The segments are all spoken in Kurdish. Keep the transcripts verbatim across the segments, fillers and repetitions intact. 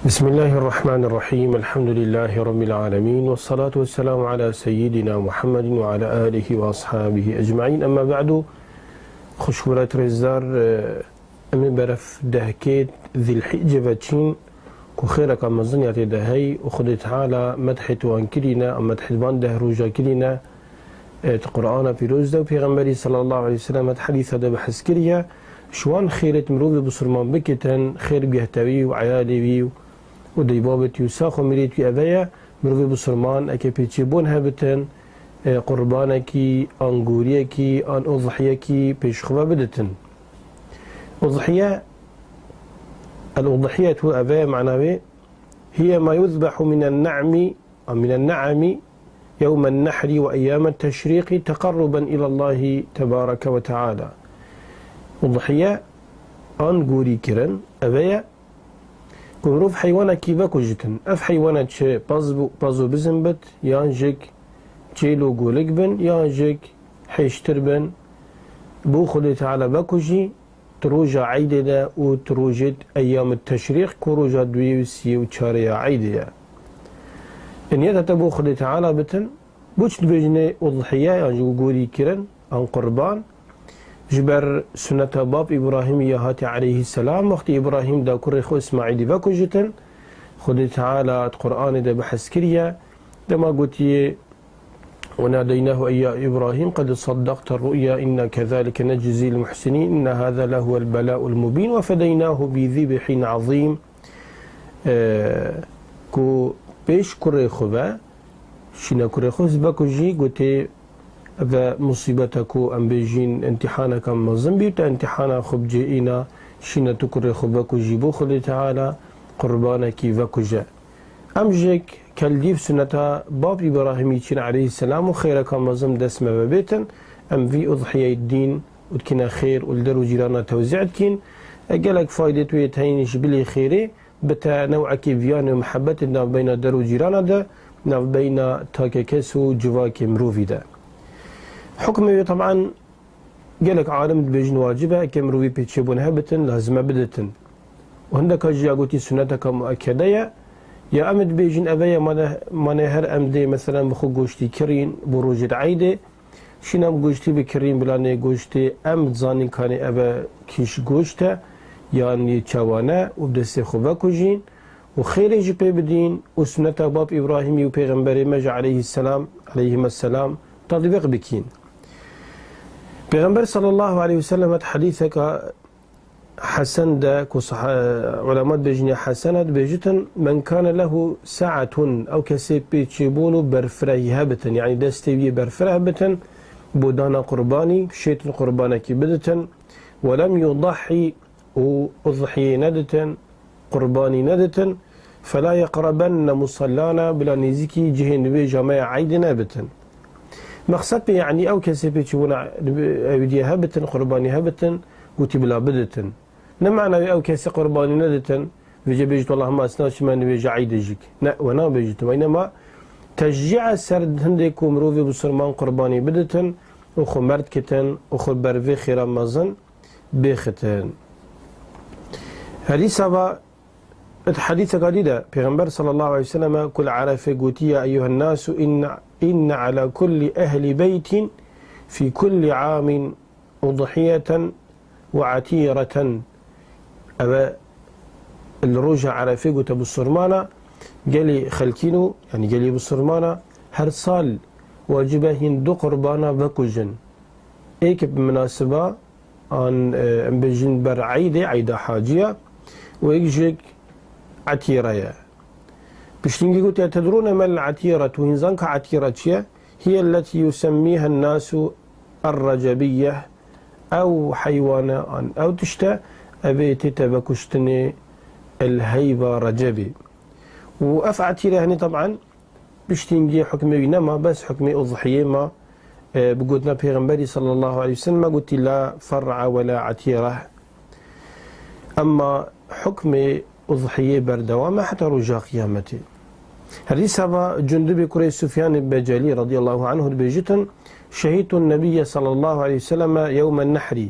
بسم الله الرحمن الرحيم. الحمد لله رب العالمين. والصلاة والسلام على سيدنا محمد وعلى آله وأصحابه أجمعين. أما بعد. Xweşik û birayet rêzdar, e, em ê beref dehkê Zilhicce ve çîn ku xêreka mezin ya tê de hey û Xwedê Teala medhê wan kirîne, em medhê van deh roja kirîne, e, di Qur'ana Pîroz de û Pêxemberî sallallahu aleyhi ve sellem di hedîsa de behs kiriye. Ji wan xêrêt mirovê bisurman bikitin, xêr guhtewî û eyalê wî û deybabê wî û sax û mirêt wî eve ye, mirovê bisurman eke pêçêbûn hebitin, e, qurbanekî, an goriyekî, an udhiyekî pêş xwe ve biditin. Udhiye, el-udhiyetu eve ye, mana wê, hiye ma yuzbehu minen ne'mi, a minen ne'emi, yewmen nehri ve eyyamen teşrîqî teqerruben ilallahi tebareke ve teala. Udhiye, an gorî kirin, eve ye, ku mirov heywanekî vekujitin. Ev heywane çi pez bû, pez û bizin bit, yan jik çêl û golik bin, yan jik hêştir bin, bo Xwedê Teala vekujî, di roja eydê de û di rojê eyyam teşrîq, ku roja duyê û siyê û çarê ya eydê ye. Niyeta te bo Xwedê Teala bitin, Boçi dibêjinê udhiye, yan jî gorî kirin, an qurban? Ji ber suneta bab Îbrahîmî ya hatî aleyhisselam, wextî Îbrahîm da kurê xwe Îsmaîlî vekujitin, Xwedê Teala di Qur'anê de behs kiriye, dema gotiye, "Ve nadeynahu ey ya Îbrahîm, qed seddaqte ru'ya, inna kezalike necizîl muhsinîn, inna haza lehuvel bela'ul mubîn, ve fedeynahu bi zibhîn azîm." E, ku pêş kurê xwe ve, şîna kurê xwe vekujî, gotê, "Eve musîbeta ku em bêjîn, îmtîhaneka mezin bî, te îmtîhana xwe bi cih îna, şîna tu kurê xwe vekujî bo Xwedê Teala, qurbanekî vekuje." Em jî kelîf suneta bab Îbrahîmî çin aleyhisselam û xêreka mezin dest me ve bêtin, em vî udhiyeyê dîn û dikine xêr û li der û cîrana tewzî dikîn. E, gelek faydê tu yê teyîn ji bilî xêrê, bi te new'ekî viyanê û mihebetê navbeyna der û cîrana de, navbeyna takekes û civakê mirovî de. Hukmê wê, teban, gelek alim dibêjin wacib e, eke mirovî pêçêbûn hebitin, lazim e biditin. Û hindeka jî ya gotî suneteka muekede ye, ya em dibêjin eve ye, mane, mane her em dê, meselen, bi xwe goştî kirîn, bo rojê di eydê, Şîna em goştî bikirîn, bila nê goştê em dizanin kanê eve kîş goşt e, yan yê çawa ne û bi destê xwe vekujîn û xêrê jî pê bidîn û suneta bab Îbrahîmî û pêxemberê me jî aleyhisselam, aleyhimesselam, tatbîq bikîn. Pêxember sallallahu aleyhi ve sellem di hedîseka Hesen de, ku sah-, ulema dibêjin ya Hesen e, dibêjitin, "Men kane lehu sa'atun", ew kesê pêçêbûn û berfirehî hebitin, yanî destê wî yê berfireh bitin, bo dana qurbanî, şêtin qurbanekî biditin, "Ve lem yudahhi", û udhiyê neditin, qurbanî neditin, "Fela yeqrebenne musallana", bila nêzîkî cihê nivêja me ya eydê nebitin. Mexsed pê, yanî ew kesê pêçîbûna ewîdiye hebitin, qurbanî hebitin, gotî bila biditin. Ne mana wê ew kesê qurbanî neditin, vêce bêjit, "Wela hema ez naçime nivêja eydê jîk." Ne, we nabêjit, we înema teşcî e ser hindê ku mirovê bisurman qurbanî biditin û xwe merd kitin û xwe ber vê xêra mezin bêxitin. Hedîsa va, di hedîseka dî de Pêxember sallallahu aleyhi ve sellem ku li Erefê gotiye, "Eyyuhen nasu inne, inne ala kulli ehli beytin fi kulli amin udhiyeten ve atireten." Eve li roja Erefê gote bisurmana, gelê xelkîn û, yanî gelê bisurmana, her sal wacib e hîn du qurbana vekujin. Êk bi minasiba an, e, em bêjin ber eydê, eyda haciya, û êk jî etîre ye. Piştîngî gotiye, "Tedrûne mel etîretu?" Hîn zan ka etîre çi ye? "Hiye letî yusemmîhen nasu er-recebiyye." Ew heywane an ew tişte, ev ê tête vekuştinê el heyva Recebê. Û ev etîre henî teban, Piştîngî hukmê wî nema, bes hukmê udhiyê ma, e, bi gotina Pêxemberî sallallahu aleyhi ve sellem gotî, "La fer'a ve la etîre." Emma hukmê udhiyê berdewam e heta roja qiyametê. Hedîsa va Cundubê kurê Sufyanê Becelî radiyallahu anhu dibêjitin, "Şehîdtun Nebiyye sallallahu aleyhi ve selleme yewmen nehrî."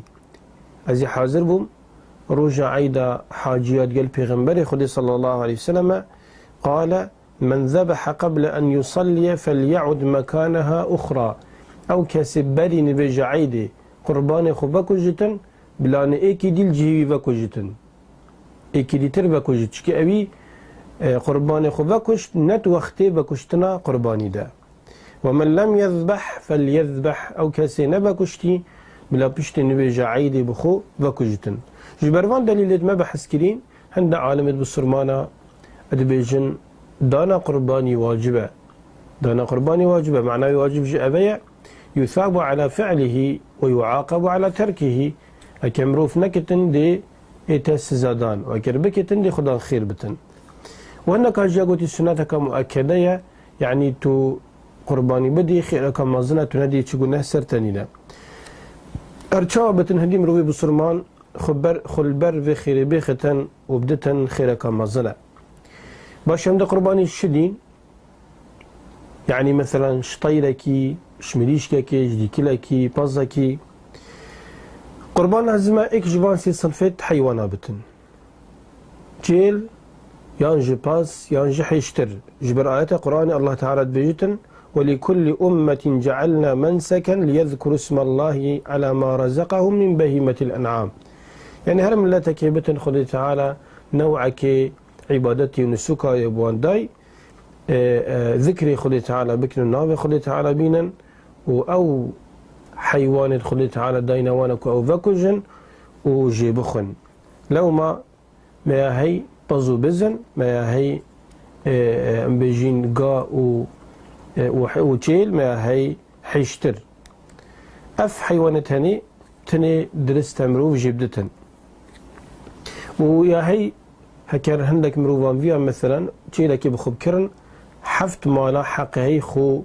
Ez ê hazir bûm Roja Eyda haciya digel Pêxemberê Xwedê sallallahu aleyhi ve selleme, qale, "Men zebehe qeble en yusalliye felya'ud mekanaha uxra." Ew kesê berî nivêja Eydê qurbanê xwe vekujitin, bila ne êkî dî li cihê wî vekujitin. Êkî dîtir vekujit. Çikî ewî, e, qurbanê xwe vekuşt, ne di wextê vekuştina qurbanî de. "Ve men lem yezbeh felyezbeh." Ew kesê nevekuştî, bila piştê nivêja Eydê bi xwe vekujitin. Ji ber van delîlê me behs kirîn, hinde alimêd bisurmana dibêjin, dana qurbanî wacib e. Dana qurbanî wacib e. Mena wê wacib jî eve ye, "Yusabu ala fi'lihi ve yuaqabu ala terkihi." Eke mirov nekitin dê ê te siza dan. Û eger bikitin dê xudan xêr bitin. Û hindeka jiya gotî suneteka muekede ye, yanî tu qurbanî bidî, xêreka mezin e, tu nedî çi guneh ser te nîne. Her çawa bitin hindî mirovê bisurman xwe ber, xwe li ber vê xêrê bêxitin û biditin xêreka mezin e. Baş em de qurbanî şidîn, yanî meselan ji teyrekî, ji mirîşkekê, ji dîkilekî, pezekî. Qurban lazim e êk ji van sê sinfê heywana bitin. Çêl, yan ji pez, yan ji hêştir. Ji ber ayeta Qur'anê Allah Teala dibêjitin, "Ve li kulli ummetin cealna menseken liyezkuru ismallahi ala ma razaqahum min behimetil en'am." Yanî her miletekê bitin Xwedê Teala new'ekê îbadetê û nusûka ye bi wan day, e, e, zikrê Xwedê Teala bikin û navê Xwedê Teala bînin û ew heywanêd Xwedê Teala dayne wan e ku ew vekujin û jê bixwin. Lewma me ya hey pez û bizin, me ya hey, e, e, em bêjîn ga û, e, û he-, û çêl, me ya hey hêştir. Ev heywanêd tenê, tenê dirist e mirov jê biditin. Û ya hey heker hindek mirovan viya, meselen, çêlekê bi xwe bikirin, heft mala heqê hey xwe,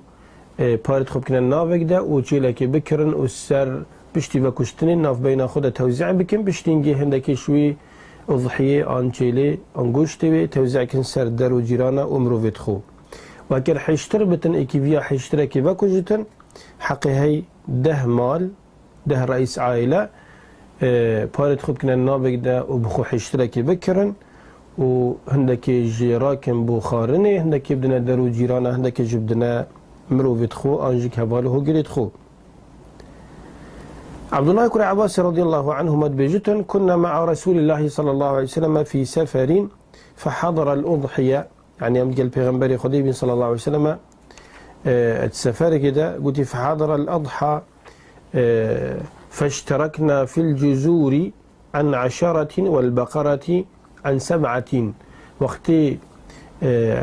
e, parêd xwe bikine navek de û çêlekê bikirin û ser piştî vekuştinê navbeyna xwe de tewzî bikin, piştî hingê hindekê ji wî udhiyê an çêlê an goştê wê tewzî kin ser der û cîrana û mirovêd xwe. Û eger hêştir bitin, êkî viya hêştirekê vekujitin, heqê hey deh mal, deh reîs aîle, e, parêd xwe bikine navek de û bi xwe hêştirekê bikirin û hindekê jê rakin bo xwarinê, hindekê bidine der û cîrana, hindekê jî bidine mirovêd xwe an jî heval û hogirêd xwe. Abdullah kurê Abbasê radiyallahu anhuma dibêjitin, "Kunna ma'a Resulillahi sallallahu aleyhi ve sellem fi seferin fehadara al-udhiye." Yanî em digel Pêxemberê Xwedê bîn sallallahu aleyhi ve sellem, e, di seferekê de gotî, "Fehadara al-adha, e, feşterekna fil cuzuri an eşaratin vel beqarati an seb'atin." Wextê, e,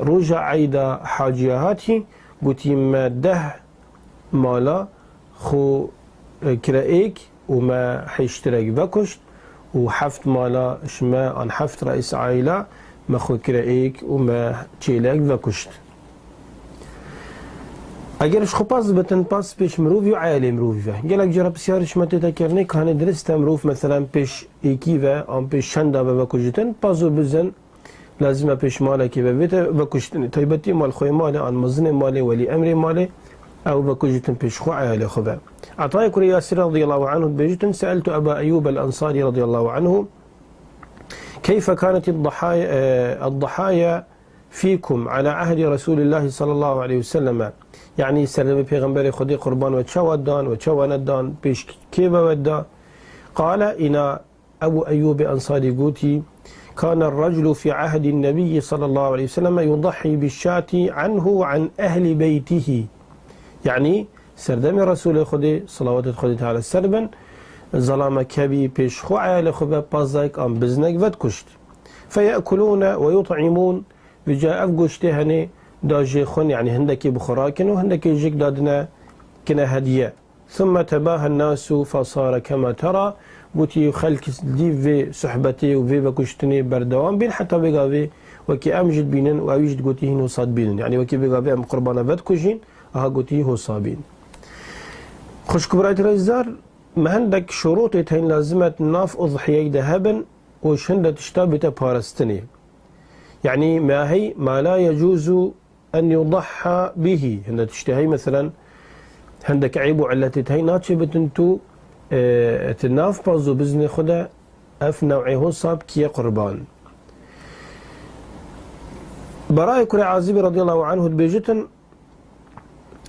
roja eyda haciya hatî, gotî, me deh mala xwe, e, kire êk û me hêştirek vekuşt û heft mala ji me an heft reîs aîla me xwe kire êk û me çêlek vekuşt. Eger ji xwe pez bitin, pez pêş mirovî û eyalê mirovî ve. Gelek cara pisyar ji me tê te kirinê, ka hanê dirist e mirov, meselen, pêş êkî ve an pêş çenda ve vekujitin, pez û bizin lazim e pêş malekê ve bête vekuştinê. Taybetî mal xwê malê, an mezinê malê, welî emrê malê, ew vekujitin pêş xwe, eyalê xwe ve. Etayê kurê Yasir radiyallahu anhu dibêjitin, "Se'eltu Eba Eyyub el-Ensari radiyallahu anhu, keyfe kanet ed-dahaya, e, ed-dahaya fikum ala ahdi Resulillahi sallallahu aleyhi ve selleme." Yanî serdemê Pêxemberê Xwedê qurban we çawa dan, we çawa nedan, pêş kê ve we da? Qale, îna Ebu Eyyûbê Ensarî gotî, "Kâne raculu fî ehdî nebiyyi sallallahu aleyhi ve sellem yudahhî bişşâti anhu ve an ehli beytihi." Yanî, serdemê Resûlê Xwedê, salawatê Xwedê Teala ser bin, zelame kevî pêş xwe eyalê xwe ve pazek an biznek vedikuşt. "Feyekulûne ve yut'imûn." Vêca ev goştê henê da jê xwin, yanî hindekê bi xwe rakin û hindekê jik dadine kine hediye. "Thumme tebahen nasu fesare kema tera." Gotî, xelk dî vê sohbetê û vê vekuştinê berdewam bîn, heta vêga vê wekî em jî dibînin û ew jî digotî hîn hosa dibînin. Yanî wekî vêga vê em qurbana vedikujîn, aha gotî hosa bîn. Xwişk û birayet rêzdar, me hindek şurûtê teyn lazim e di nav udhiyeyê de hebin û ji hinde tişta bête parastinê. Yanî me hey ma la yecûzu en yudahha bihi. Hinde tiştê hey, meselen, hindek eyb û illetê hey naçê bitin tu, e, ti nav paz û biznê xwe de Ev new'ê hosa bikî ye qurban. Berayê kurê Azibî radiyallahu anhu dibêjitin,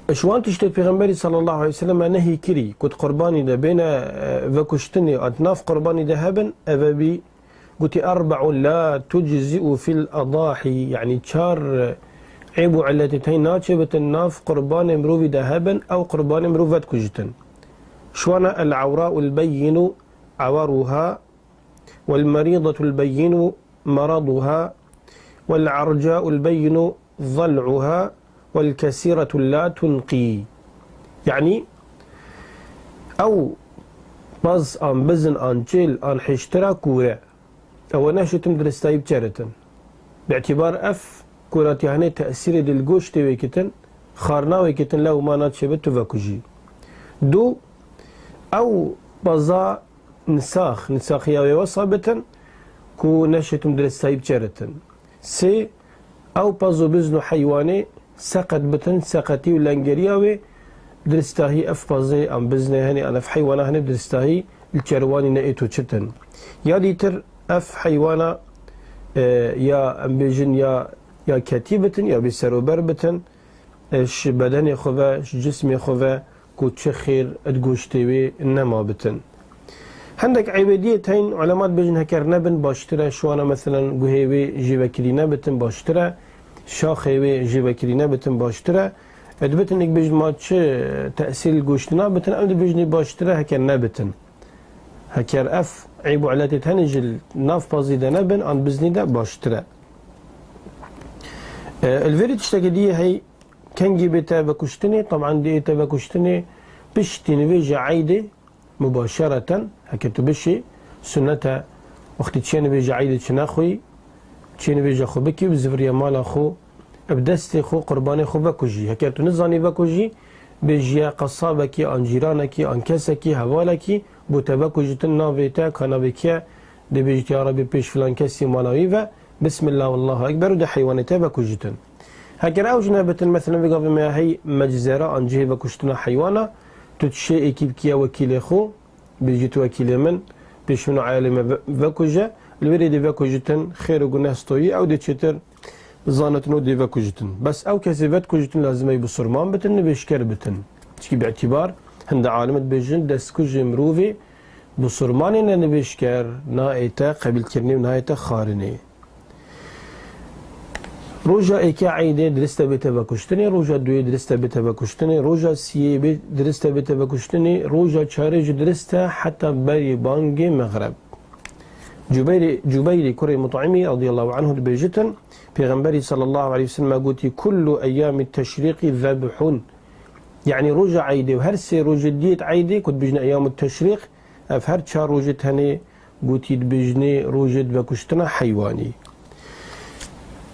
ji wan tiştê Pêxemberî sallallahu aleyhi ve sellem nehyî kirî, ku di qurbanî de bêne, e, vekuştinê, an di nav qurbanî de hebin, ev e bî, gotî, "Erbe'un la tujzi'u fil adahî", yanî çar, e, eyb û illetê tey naçê bitin nav qurbanê mirovî de hebin, ew qurbanê mirov vedikujitin. Ji wan e el-ewra'ul beyyinu ewaruha, والمريضة البين مرضها، والعرجاء البين ضلعها، والكسيرة لا تنقي. Yanî, ew paz an bizin an çêl an hiştira kûre. Ew neşitim diristayî biçeritin. Bi îtibar ev kûratiya hinê tesîrê dil goştê wê kitin, xarna wê kitin, lew ma naçê bi tu vekujî. Du, ew paza nisax, nisaxiya wê wesa bitin ku neşêtim diristahî biçeritin. Sê, ew paz û bizn û heywanê seqet bitin, seqetî û lengeriya wê diristahî ev pazê an biznê henê an ev heywana henê diristahî li çerwanî ne êto çitin. Ya dîtir ev heywana, e, ya em bêjin ya, ya ketî bitin ya bê serober bitin, e, ji bedenê xwe ve, ji cismê xwe ve ku çi xêr di goştê wê nema bitin. Hindek eybediyê teyn ulema dibêjin heker nebin baştir e, şwana meselen guhê wê jêvekirî nebitin baştir e, şaxê wê jêvekirî nebitin baştir e. E, dibitin êk bêjin ma çi tesîr li goştê nabitin, em dibêjin ê baştir e heker nebitin. Heker ev eyb û iletê tenê ji nav pazî de nebin, an biznî de baştir e. E, li vêrî tiştekî diyê hey, kengî bête vekuştinê, teban diyê te vekuştinê, piştî nivêje eydê, mubaşereten, heke tu bişî, sunnet e, wextî çê nivêje eydê çi nexwî, çê nivêje xwe bikî, bi zivriya mala xwe, bi destê xwe, qurbanê xwe vekujî. Heker tu nizanî vekujî, bêjiye qesabekî, an cîranekî, an kesekî, hevalekî, bo te vekujitin navê te, ka navê kî ye, dê bêjît, ya Rebî, pêş filan kesî mala wî ve, Bismillah, Allahu Ekber û dê heywanê te vekujitin. Heger ew jî nebitin, meselen, vê gavê me ya hey meczera an cihê vekuştina heywana, tu dişê êkî bikî ya wekîlê xwe, bêjît wekîlê min, pêş min û eyalê me ve-, vekuje, li wê rê dê vekujitin, xêr û guneh stoyî, ew dê çêtir zanitin û dê vekujitin. Bes ew kesê vedikujitin lazim ey bisurman bitin, nivêjker bitin. Çikî bi îtîbar, hinde alim dibêjin, destkujê mirovê bisurmanê ne nivêjker, naête qebîlkirinê û naête xarinê. Roja êkê eydê dirist e bête vekuştinê, roja duyê dirist e bête vekuştinê, roja siyê bê dirist e bête vekuştinê, roja çarê jî dirist e heta berî bangê mexreb. Cubeyrê, Cubeyrê kurê Mut'imî radiyallahu anhu dibêjitin, Pêxemberî sallallahu aleyhi ve sellem gotî, "Kullu eyyamî teşrîqî zebhun." Yanî roja eydê û her sê rojê diyêt eydê ku dibêjin eyyamut teşrîq, ev her çar rojê tenê gotî dibêjinê rojêt vekuştina heywanî.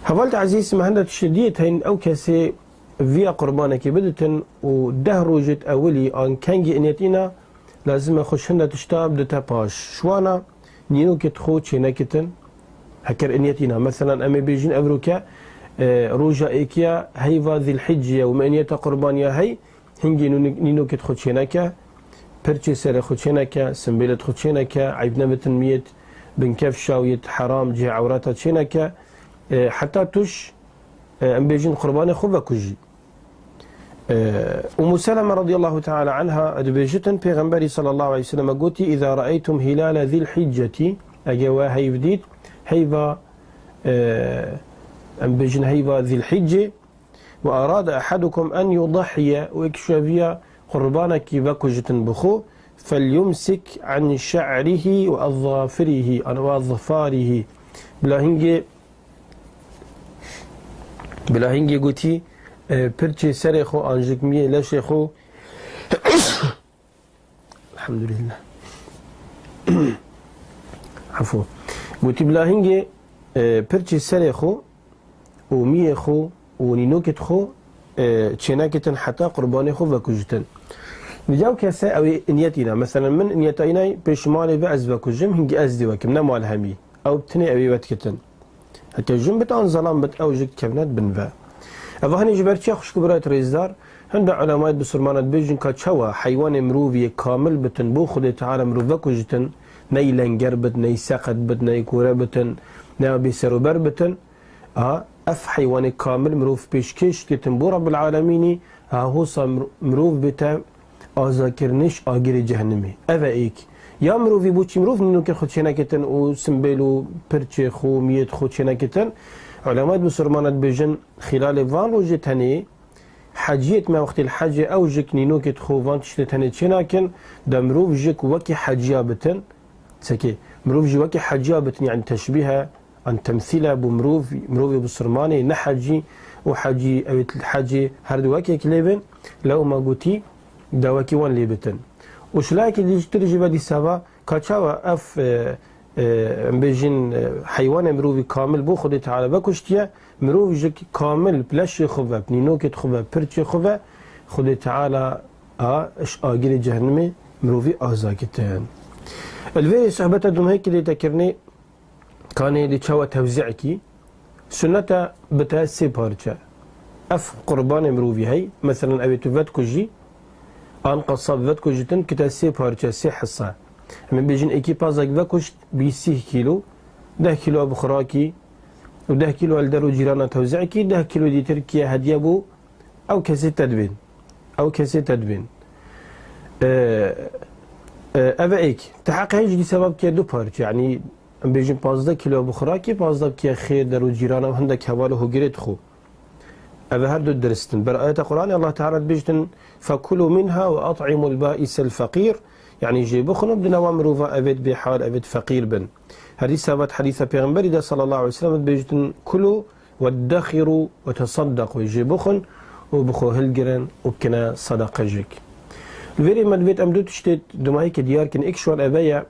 Hevalêt ezîz, me hinde tiştê diyêt heyn ew kesê viya qurbanekê biditin û deh rojêt ewilî an kengî iniyetîna lazim e xwe ji hinde tişta bidite paş. Şwana nînokêt xwe çênekitin. Heker iniyetîna, meselan, em ê bêjin evroke, e, roja êkiya heyva Zîlhicce ye û me iniyeta qurbaniya hey, hingê nû-, nînokêt xwe çêneke, pirçê serê xwe çêneke, simbêlêt xwe çêneke, eyb nebitin miyêt, binkevşa wiyêt heram, cihê ewreta çêneke, e, heta tuş, e, em bêjin qurbanê xwe vekujî. E, Ummu Seleme radiyallahu teala anha dibêjitin, Pêxemberî sallallahu aleyhi ve selleme gotî, "Îza re'eytum hilale Zîlhiccetî", ege we heyv dît, heyva, e, em bêjin heyva Zîlhicce, "ve arade ehadukum en yudahiye", û êk ji we viya qurbanekî vekujitin bi xwe, "felyumsik an şe'rihi ve ezzafirihi", an ve ezzafarihi. Bila hingê, bila hingê gotî, e, pirçê serê xwe an jikmiyê leşê xwe. Elhamdülillah. Efû. Gotî bila hingê, e, pirçê serê xwe û miyê xwe û nînokêt xwe, e, çênekitin heta qurbanê xwe vekujitin. Vîca ew kese ew ê niyet îna. Meselen min niyeta îna pêş malê ve ez vekujim, hingî ez dê wekim, ne mal hemî. Ew bi tinê ew ê wet kitin. Heke jin bit an zelam bit, ew jik dikevne di bin ve. Ev hanê ji ber çiya xwişk û birayet rêzdar, hinde ulemayet bisurmana dibêjin ka çawa heywanê mirovî yê kamil bitin, bo Xwedê Teala mirov vekujitin, ney lenger bit, ney seqet bit, ney kore bitin, ney bêserûber bitin. A, ev heywanê kamil mirov pêşkêş ditin bo Rabbul Alemînî, ha hosa mir-, mirov bête azakiriniş agirê cehennemê. Ev e êk. Ya mirovî bo çi mirov nînokên xwe çênekitin û simbêl û pirçê xwe û miyêt xwe çênekitin? Ulemayet Musulmana dibêjin, xîlalê van rojê tenê heciyêt me wextê li hecê ew jik nînokêt xwe van tiştê tenê çênakin, de mirov jik wekî heciya bitin. Çekê, mirov jî wekî heciya bitin, yani teşbîh e, an temsîl e bo mirov, mirovê bisurmanê ne hecî û hecî, ew ê hecê her du wekek lê bin, lewma gotî de wekî wan lê bitin. Û şilayekî dî-, tir jî ve dîsa va, ka çawa ev, e, e, em bêjin, e, heywanê mirovî kamil bo Xwedê Teala vekuştiye, mirov jik kamil bi leşê xwe ve, bi nînokêt xwe ve, pirçê xwe ve, Xwedê Teala a ji agirê cehennemê mirovî aza kitin. Li vê sohbeta dumhekî dê te kirinê, kanê dê çawa tewzî kî? Sunnete bite sê parçe. Ev qurbanê mirovî hey, meselen, ew ê tu vedikujî, an qesab vedikujitin, kite sê parçe, sê hisa. Em ê bêjin, êkî pazek vekuşt, bî sîh kîlo, deh kîlo bi xwe rakî û deh kîlo li der û cîrana tewzî kî, deh kîlo dîtir kiye hediye bû ew kesê te dibên. Ew kesê te dibên. E, e, ev e êk. Ti heqê hîn jî dîsa va bikiye du parçe. Yanî, em bêjin pazdeh kîlo bi xwe rakî, pazdeh bikiye xêr der û cîrana û hindek heval û hogirêt xwe. Ev her du dirist in. Ber ayeta Qur'anê Allah Teala dibêjtin, "Fekulu minha ve at'imul ba'isel feqîr." Yani jê bixwin û bidine wan mirova evêt bêhal, evêt feqîr bin. Her dîsa vet hedîsa Pêxemberî de sallallahu aleyhi ve sellem dibêjtin, "Kulu weddexiru ve tesaddaku." Jê bixwin û bi xwe hilgirin û bikine sadaqejik. Li vêrê me divêt em du tiştê dumahîkê diyar kin. Êk ji wan eve ye,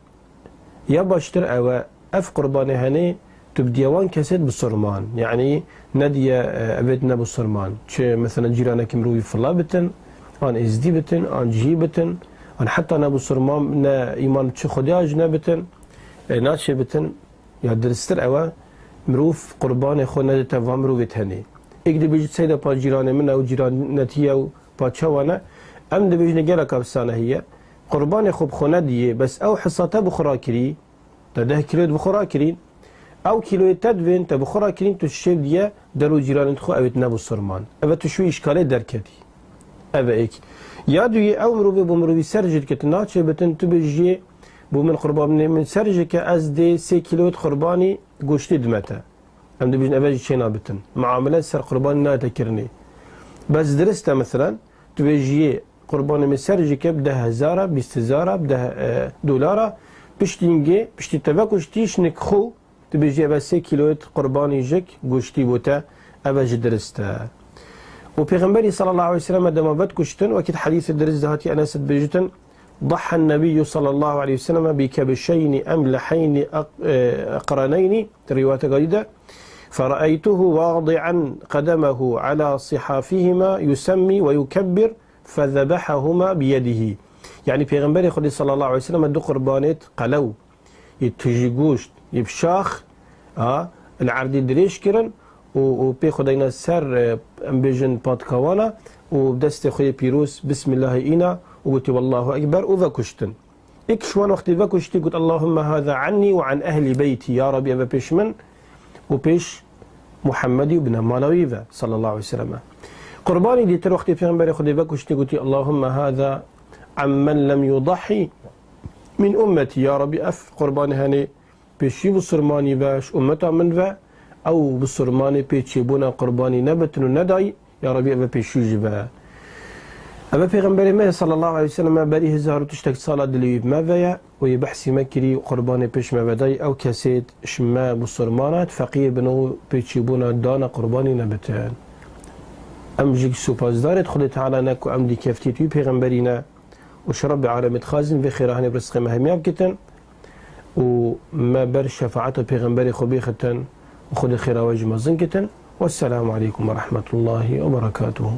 ya baştir ew e, ev qurbanê henê tu bidiye wan kesêt bisurman. Yanî nediye, e, evêt ne bisurman. Çi, mesela, cîranekî mirovî fila bitin, an êzdî bitin, an cihî bitin, an heta ne bisurman, ne îman çi Xwedê jî ne bitin, e, naçê bitin. Ya diristir ew e, mirov qurbanê xwe nedite van mirovê tenê. Êk dibêjit seyda pa cîranê min ew cîranetî ye û pa çawa ne? Em dibêjin gelek efsane heye. Qurbanê xwe bi xwe nediyê, bes ew hisa te bi xwe rakirî, te deh kîloyê bi xwe rakirîn. Ew kîloyê te divên, te bi xwe rakirîn, tu şev diye der û cîranên xwe evêt ne bisurman. Ev e tu şû îşkalê derketî. Ev e êk. Ya duyê, ew mirovê bo mirovî ser jê dike, tu naçê bitin, tu bêjiyê, bo min qurbanê min ser jê ke ez dê sê kîloyê qurbanî goştê dime te. Em dibêjin eve jî çêna bitin. Muamele ser qurbanî nayete kirinê. Bes dirist e, meselen, tu bêjiyê qurbanê min ser jê ke bi deh hezara, bîst hezara, bi deh, e, dolara, piştî hingê, piştî te vekuştî, şinik xwe, tu bêjî eve sê kîloyê qurbanî jik goştî bo te, eve jî dirist e. Û Pêxemberî sallallahu aleyhi ve sellem dema vedikuştin, wekî di hedîsê dirist de hatî Enes dibêjitin, "Dahha Nebiyyu sallallahu aleyhi ve sellem bi kebşeyni emleheyni aq-, e, aqraneyni", di rîwayeteka dî de, "Feraeytuhu vadi'an qedemehu ala sihafihima yusemmi ve yukebbir, fezebehahuma biyedihi." Yani Pêxemberê Xwedê sallallahu aleyhi ve sellem du qurbanêt qelew, yê tijî goşt, yê bi şax, a, li erdî dirêj kirin û, û pê xwe dayne ser, e, em bêjin, patika wan a û bi destê xwe yê pîroz Bismillahê îna û gotî, "Wallahu Ekber" û vekuştin. Êk ji wan wextê vekuştî got, "Allahümme hâzâ annî ve an ehlî beyti." Ya Rabî, ev e pêş min û pêş Muhammedî û bine mala wî ve, sallallahu aleyhi ve sellem. Qurbanî dîtir wextê Pêxemberê Xwedê vekuştî gotî, "Allahümme hâzâ ammen lem yudahî min ummetî." Ya Rabî, ev qurbanê henê pêşî bisurmanî ve, ji ummeta min ve, ew bisurmanê pê çêbûna qurbanî nebitin û nedayî, ya Rabî, ev e pêşî jî ve. Ev e Pêxemberê me sallallahu aleyhi ve sellem berî hezar û tiştek sala dilê wî bi me ve ye û yê behsî me kirî, qurbanê pêş me ve dayî, ew kesê ji me bisurmana, feqîr bin û pê çêbûna dana qurbanî nebitin. Em jî supasdarê Xwedê Teala ne ku em dî keftî wî Pêxemberî ne û ji Rebbê Alemê dixwazin vê xêra henê bi rizqê me hemiya bikitin. û me ber şefaeta Pêxemberê xwe bêxitin û Xwedê xêra we ji mezin kitin. Wesselamu aleykum ve rahmetullahi ve berekatuhu.